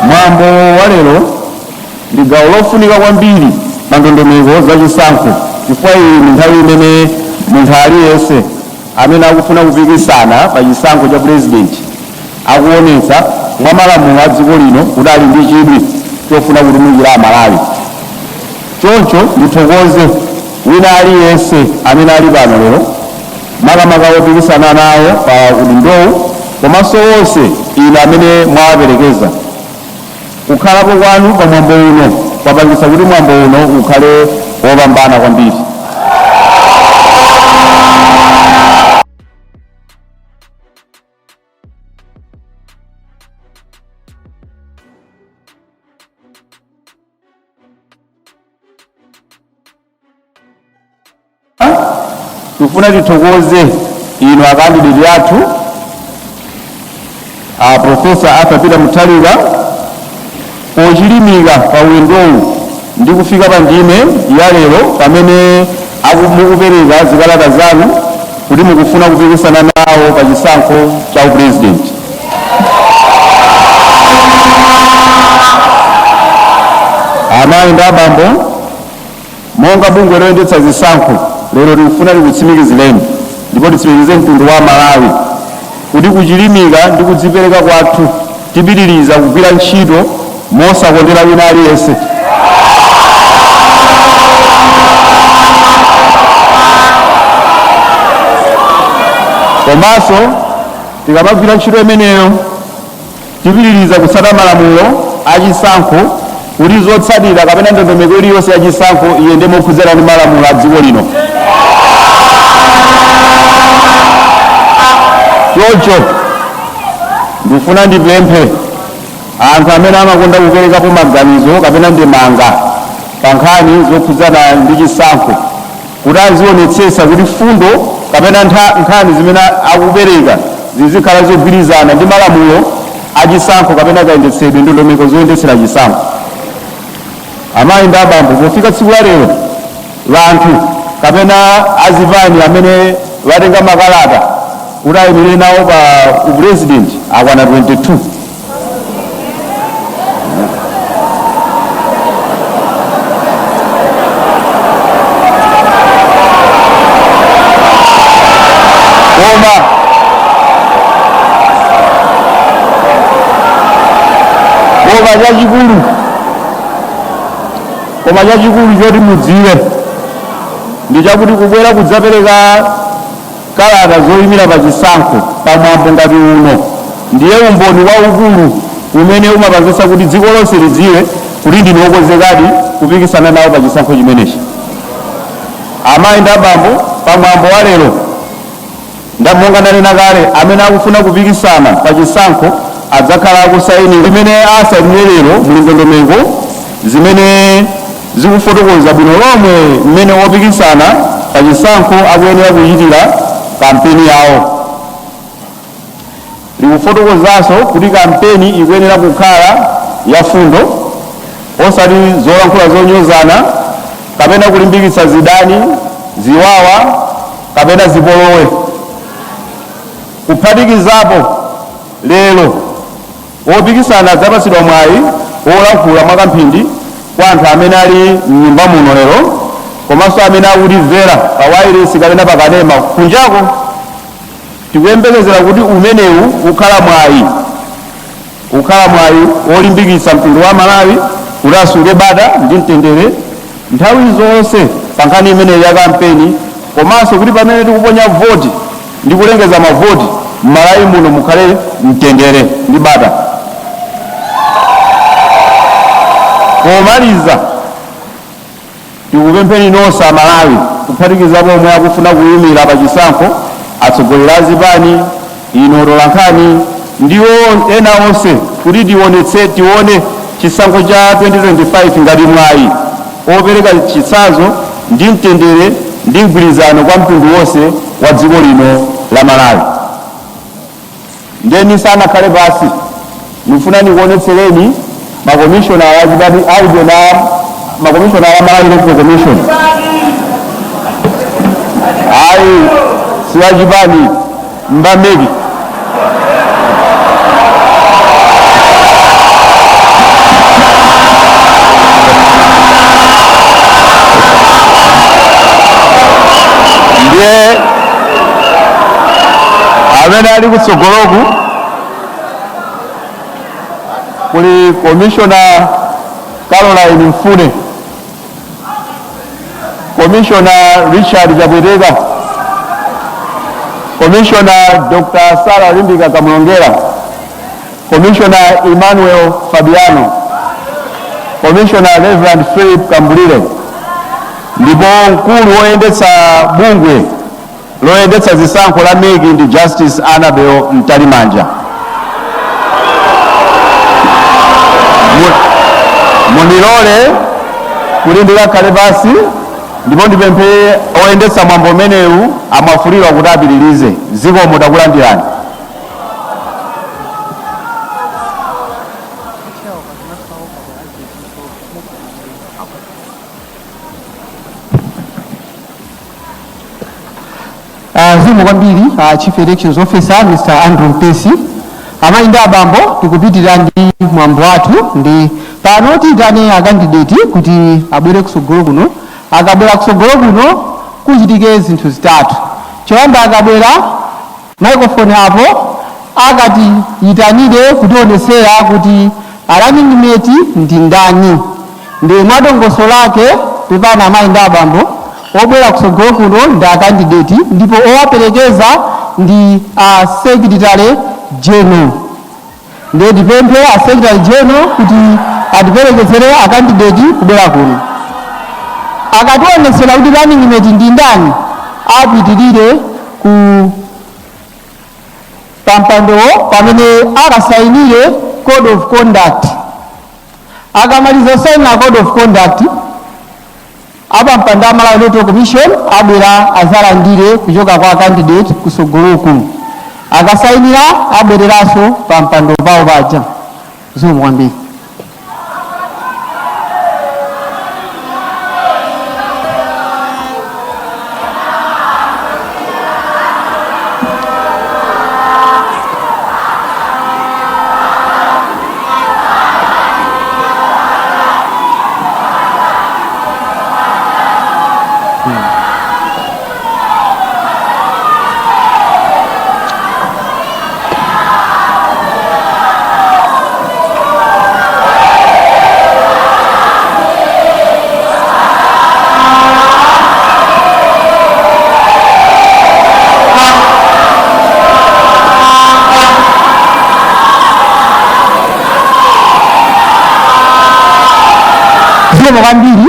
Mwambo wa lero ndi gawo lofunika kwambiri pa ndondomeko zachisankho, chifukwa iyi ndi nthawi imene munthu aliyense amene akufuna kupikisana pa chisankho cha purezidenti akuonetsa mwa malamulo a dziko lino kuti ali ndi chidwi chofuna kutumikira Amalawi. Choncho ndithokoze wina aliyense amene ali pano lero, makamaka opikisana nawo pa udindowu, komanso onse inu amene mwawaperekeza. Kukhalapo kwanu pa mwambo uno kwapangitsa kuti mwambo uno ukhale wopambana kwambiri. Tifuna tithokoze inu akandidati athu, a Professor Arthur Peter Mutharika, pochilimika pa ulendowu ndi kufika pa ndime ya lero pamene mukupereka zikalata zanu kuti mukufuna kupikisana nawo pa chisankho cha upurezidenti. Amayi ndi abambo, monga bungwe loyendetsa zisankho, lero tikufuna tikutsimikizireni ndipo titsimikize mtundu wa Malawi kuti kuchilimika ndi kudzipereka kwathu tipitiriza kugwira ntchito mosakondera wina aliyense. Komanso tikamagwira ntchito imeneyo tipitiriza kutsata malamulo achisankho kuti zotsatira kapena ndondomeko iliyonse yachisankho iyende mokhudzana ndi malamulo a dziko lino. Choncho ndifuna ndipemphe anthu amene amakonda kuperekapo maganizo kapena ndemanga pa nkhani zokhudzana ndi chisankho kuti azionetsetsa kuti fundo kapena nkhani zimene akupereka zizikhala zogwirizana ndi malamulo achisankho kapena kayendetsedwe ndondomeko zoyendetsera chisankho. Amayi ndi abambo, pofika tsiku la lero, anthu kapena azipani amene watenga makalata kuti ayimirire nawo pa upurezidenti akwana 22. Koma chachikulu choti mudziwe ndi chakuti kubwera kudzapereka kalata zoyimira pa chisankho pamwambo ngati uno ndiye umboni waukulu umene umapangitsa kuti dziko lonse lidziwe kuti ndinu okonzekadi kupikisana nawo pa chisankho chimenechi. Amayi ndi abambo, pamwambo wa lero, monga ndanena kale, amene akufuna kupikisana pa chisankho adzakhala akusaini imene asayinire lero. Muli ndondomeko zimene zikufotokoza bwino lomwe mmene wopikisana pa chisankho akuyenera kuchitira kampeni yawo. Likufotokozanso kuti kampeni ikuyenera kukhala ya fundo, osati zolankhula zonyozana kapena kulimbikitsa zidani, ziwawa kapena zipolowe. Kuphatikizapo, lero wopikisana adzapatsidwa mwayi wolankhula mwakamphindi kwa anthu amene ali mnyumba muno lero komanso amene akutimvera pa wailesi kapena pakanema kunjako. Tikuyembekezera kuti umenewu ukhala mwayi wolimbikitsa mtundu wa Malawi kuti asunge bata ndi mtendere nthawi zonse pa nkhani imeneyi ya kampeni, komanso kuti pamene tikuponya voti ndi kulengeza mavoti, m'Malawi muno mukhale mtendere ndi bata. Pomaliza, tikupempheni nonse Amalawi, kuphatikizapo omwe akufuna kuyimira pa chisankho, atsogoleri a zipani, inu otolankhani ndiwo ena onse, kuti tionetse tione chisankho cha 2025 ngati mwayi opereka chitsanzo ndi mtendere ndi mgwirizano kwa mtundu wonse wa dziko lino la Malawi. Ndeni sanakhale pasi, ndifuna ndikuonetsereni makomishonala achipati audio na makomishonala a Malawi Electoral Commission. Ayi, siwachipani mbameki. Ali kutsogoloku kuli Commissioner Caroline Mfune, Commissioner Richard Chapweteka, Commissioner Dr. Sarah Limbika Kamulongera, Commissioner Emmanuel Fabiano, Commissioner Reverend Philip Kambulire, ndipo mkulu woyendetsa bungwe loyendetsa zisankho la MEC ndi Justice Annabel Mtalimanja. Munilole kuti ndikakhale pasi ndipo ndipemphe oyendetsa mwambo umenewu amafulirwa kuti apitirize. Zikomo, takulandirani. Zikomo kwambiri, Chief Elections Officer Mr. Andrew Mpesi. Amayi ndi abambo, tikupitirira ndi mwambo wathu. Ndi pano tiyitane a candidate kuti abwere kusogolo kuno. Akabwera kusogolo kuno kuchitike zinthu zitatu. Choyamba, akabwera microphone apo akati yitanire kutionesera kuti a running mate ndi ndani ndi mwadongoso lake. Pepana amayi ndi abambo, obwera kusogolo kuno ndi a candidate ndipo owaperekeza ndi a Secretary General. Ndiye ndipemphe a Secretary General kuti atiperekezere a candidate kubwera kuno. Akationesera kuti running mate ndi ndani, apitirire ku pampandowo pamene akasayinire code of conduct. Akamaliza kusayina code of conduct, apampando a Malawi Electoral Commission abwera azalandire kuchoka kwa candidate kusogoloku. Akasayinira abwereranso pampando pawo paja. Zikomo kwambiri. Zikomo kwambiri.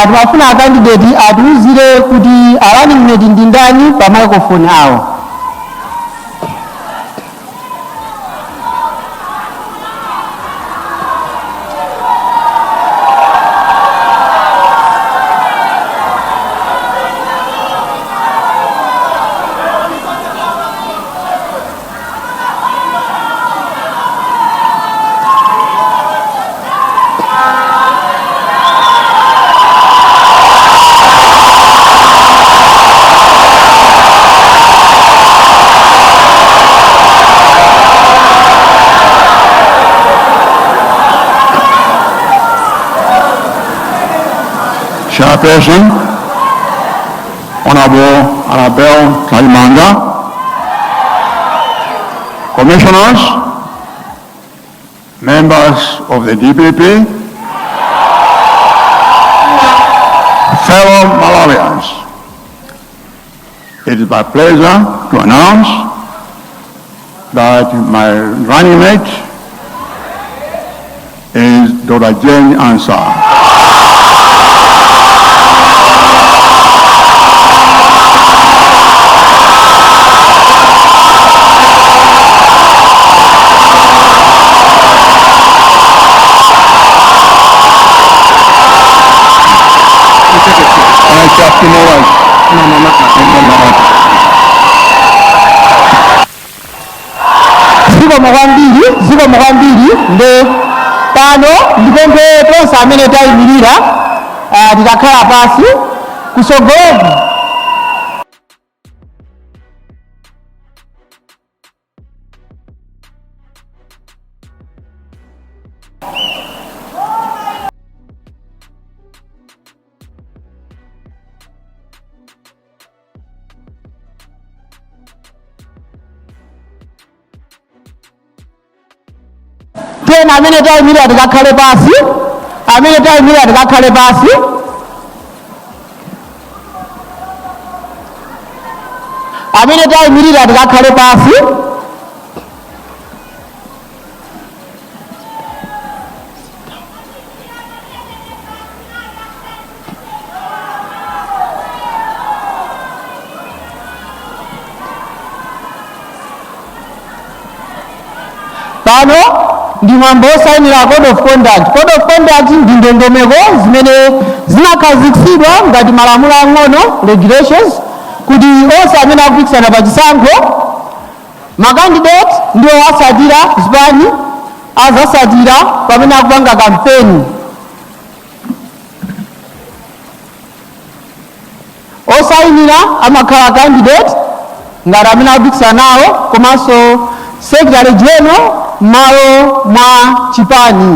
Timafuna a candidate atiuzire kuti a running mate ndi ndani pa microphone awo. Chairperson, Honorable Annabel Mtalimanja, Commissioners, members of the DPP, fellow Malawians, it is my pleasure to announce that my running mate is Dr. Jane Ansah. No, no. Zikomo kwambiri, zikomo kwambiri. Nde pano ndipemphe tonse amene tayimirira, titakhala pasi kusogoloku. Tena amene tayimirira tikakhale pasi, amene tayimirira tikakhale pasi. Amene tayimirira tikakhale pasi. Pano ndi mwambo osayinira code of conduct. Code of conduct ndi ndondomeko zimene zinakhazikitsidwa ngati malamulo ang'ono, regulations, kuti onse amene akupikisana pa chisankho, makandidate ndi owasatira, zipani, azasatira pamene akupanga kampeni. Osayinira amakhala candidate ngati amene akupikisana nawo, komanso secretary general m'malo mwa chipani.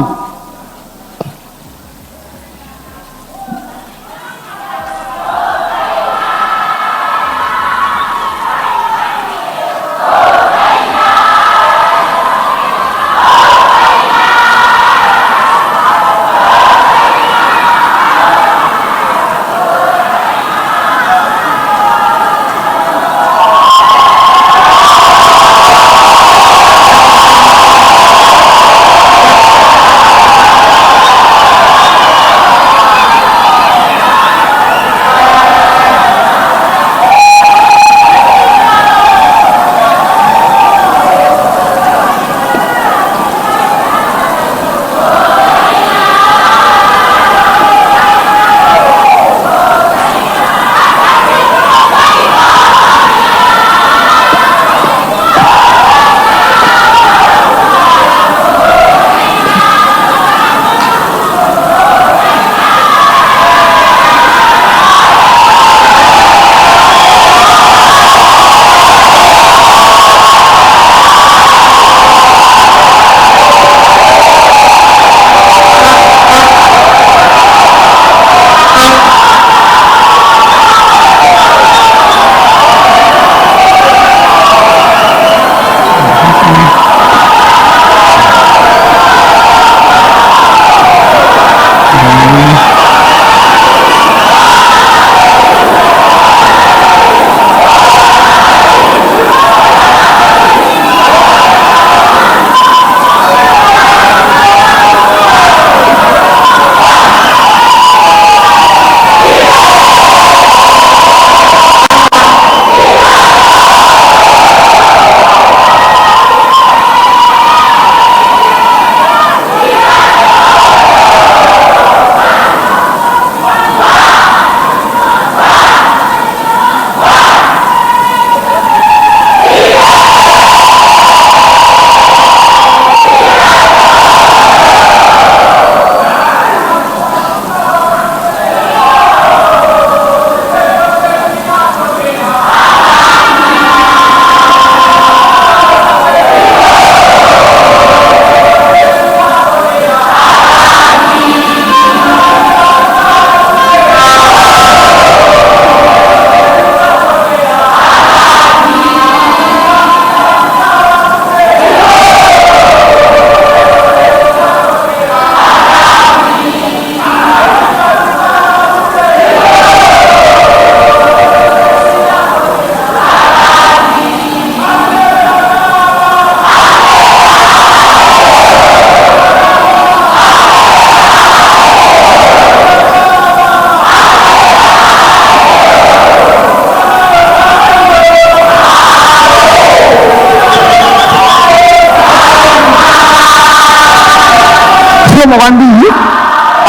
Zikomo kwambiri.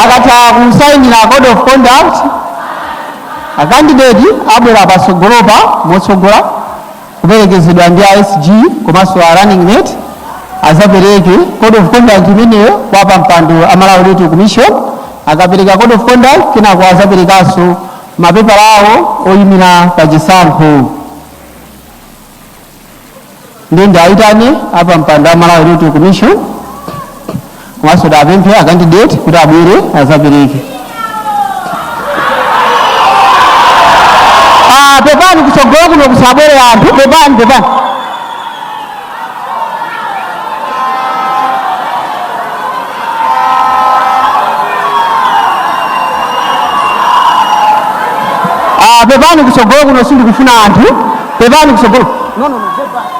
Akatha kusayinira code of conduct, akandidate abwera patsogolopa motsogola kuperekezedwa ndi a SG komanso a running mate, azapereke code of conduct imeneyo kwa pampando a Malawi Electoral Commission. Akapereka code of conduct, kenako azaperekanso mapepala awo oyimira pachisankho. Ndi ndiayitane apampando a Malawi Electoral Commission komanso apemphe a candidate kuti abwere azapereke. Ah, pepani, kutsogolo kuno kusabwere anthu. Pepani, pepani. Pepani, kutsogolo kuno sindikufuna anthu. Pepani, kutsogolo. No, no, no, go back.